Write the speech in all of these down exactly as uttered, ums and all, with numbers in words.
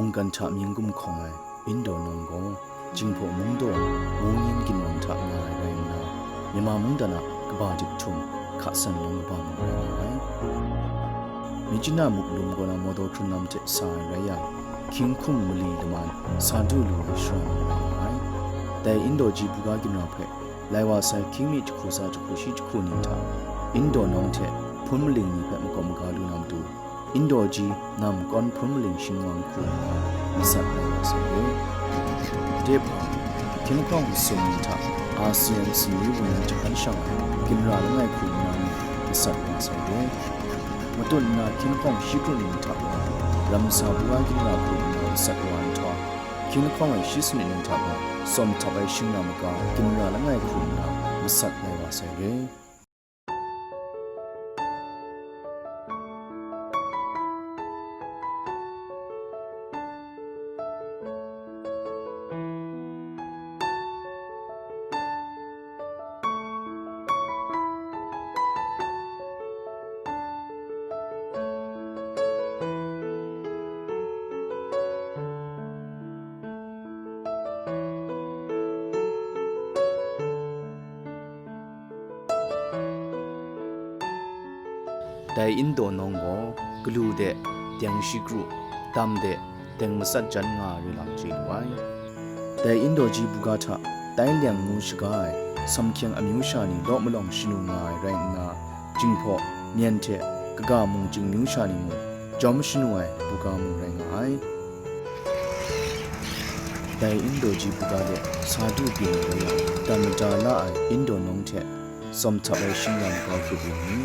Mungkan hta mying gumhkawng ai Indo nawng gaw, Jinghpaw mungdaw, mungyin ginwang hta nga ai rai nna, Myanmar mungdan a kaba dik htum, hka san nawng kaba mung rai nga ai. Myitkyina Muklum kaw na Mawdaw hkrun lam hte sa ai rai yang, hkying hkum mali laman sa du lu ai shara mung rai nga ai. Dai Indo ji buga ginra hpe, lai wa sai hkying mi jahku tsa jahku shi jahku ni hta, Indo nawng hte hpun maling ni hpe makawp maga lu na matu, Indo ji nam kawn hpun maling shingwang hku nna masat ai wa sai re. Dai hpang, hkying lahkawng masum ni hta A C M sumri wunning jahkan shang ai ginra langai hku nna ni masat wa sai re. Matut nna hkying lahkawng shi kru ni hta gaw, ramsa buga ginra hku nna masat wa nhtawm, hkying lahkawng e shi sanit ni hta gaw, tsawm htap ai shing na maga ginra langai hku nna masat ai wa sai re. Dai Indo nawng gaw, galu de, deng shi kru, dam de, deng matsat jan nga ai lam chye lu ai. Dai Indo ji buga hta, tai leng ngu shaga ai, samhkyeng amyu sha ni law malawng shanu nga ai rai nna, Jinghpaw, Myen hte, kaga mung Jingmyu sha ni mung, jawm shanu ai buga mung rai nga ai. Dai Indo ji buga de sa du byin ai rai yang, dan mada la ai Indo nawng hte, tsawm htap ai shingran kau hkrup ring ni,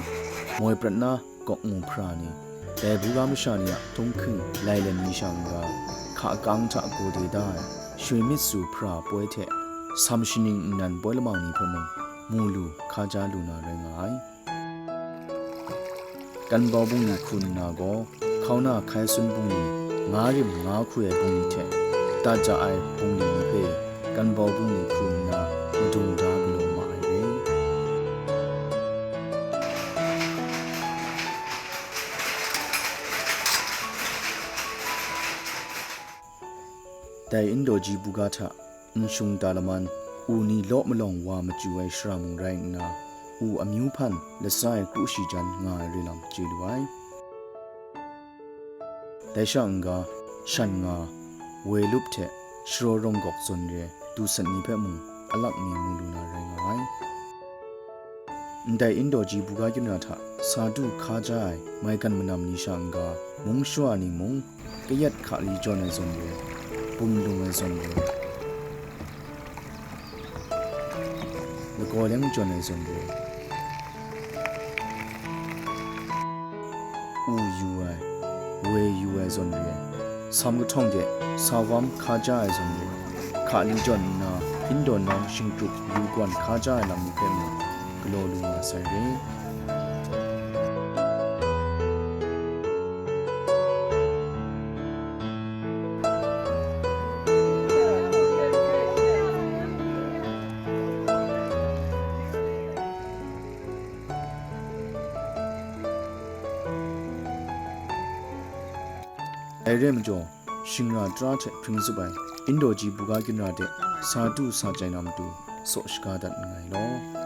moi prat na, kawk ngu hpra ni, dai buga masha ni a htunghking lai lem ni sha n-ga, hka kang hta gode da ai, shwi myit su hpra poi hte, sam shaning nnan poi lamang ni hpe mung, mu lu, hkaja lu na rai nga ai. Kanbau bungli hku nna gaw, hkauna hkai sun bungli, nga rim nga hku ai bungli hte, dat ja ai bungli ni hpe, kanbau bungli hku nna, madung da galaw ma ai re. Dai Indo ji buga hta, nshung ta laman, u ni law malawng wa machyu ai shara mung rai nna, u amyu hpan latsa ai kru shi jan nga ai re lam chye lu ai. Dai sha n-ga, shan nga, woi lup hte sharaw rawng gawk zawn re, du sat ni hpe mung alak mi mu lu na rai nga ai. Ndai Indo ji buga ginra hta sa du hkaja ai maigan manam ni sha n-ga, mung shawa ni mung, kayat hka li jawn ai zawn re, bum lung ai zawn re, lagaw leng jawn ai zawn re, u yu ai, woi yu ai zawn re, sam kahtawng de sa wam hkaja ai zawn re, hka li jawn nna, Indo nawng shingkrup yu gawn hkaja ai lam ni hpe mung galaw lu nga sai re. Dai re ai majaw, shingra tara hte hpring zup ai Indo ji buga ginra de sa du sa jai na matu saw shaga dat nngai law.